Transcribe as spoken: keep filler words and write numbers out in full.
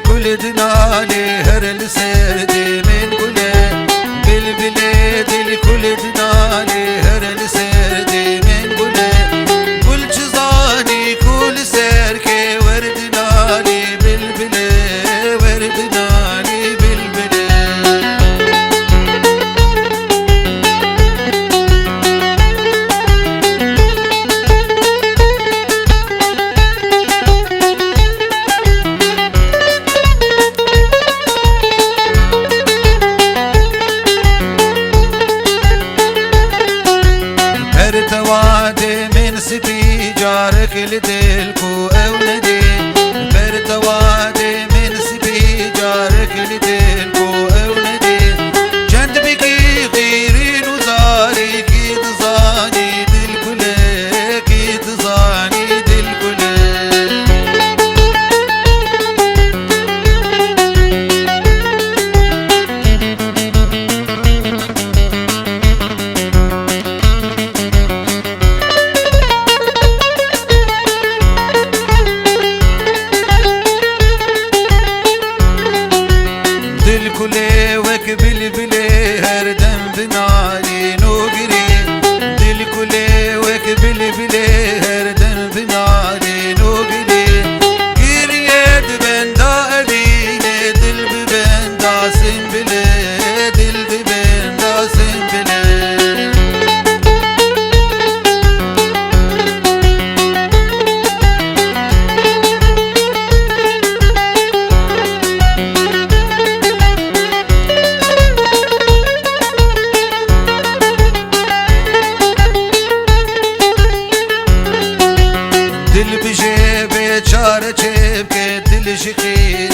Kulê dinalê here li ser dêmên gule, bilbilê dil kulê dinalê here li ser dêmên gule. Gul çi zanî ku li ser kê wer dinalî bilbilê, wer dinalî bilbilê. Pertewa demên spî carek li dil ku ew nedî. Pertewa demên spî carek li dil ku ew nedî. Çend bikî xîrîn û zarî kî dizanî dil kulê, kî dizanî dil kulê. Dil kulê wek bilbilê her dem binalîn û girî. Dil kulê wek bilbilê her dem binalîn û girî. Giriye di benda evînê, dil bi benda simbilê, dil bi benda simbilê. Dil bijê bê çare çê bike, dil ji xî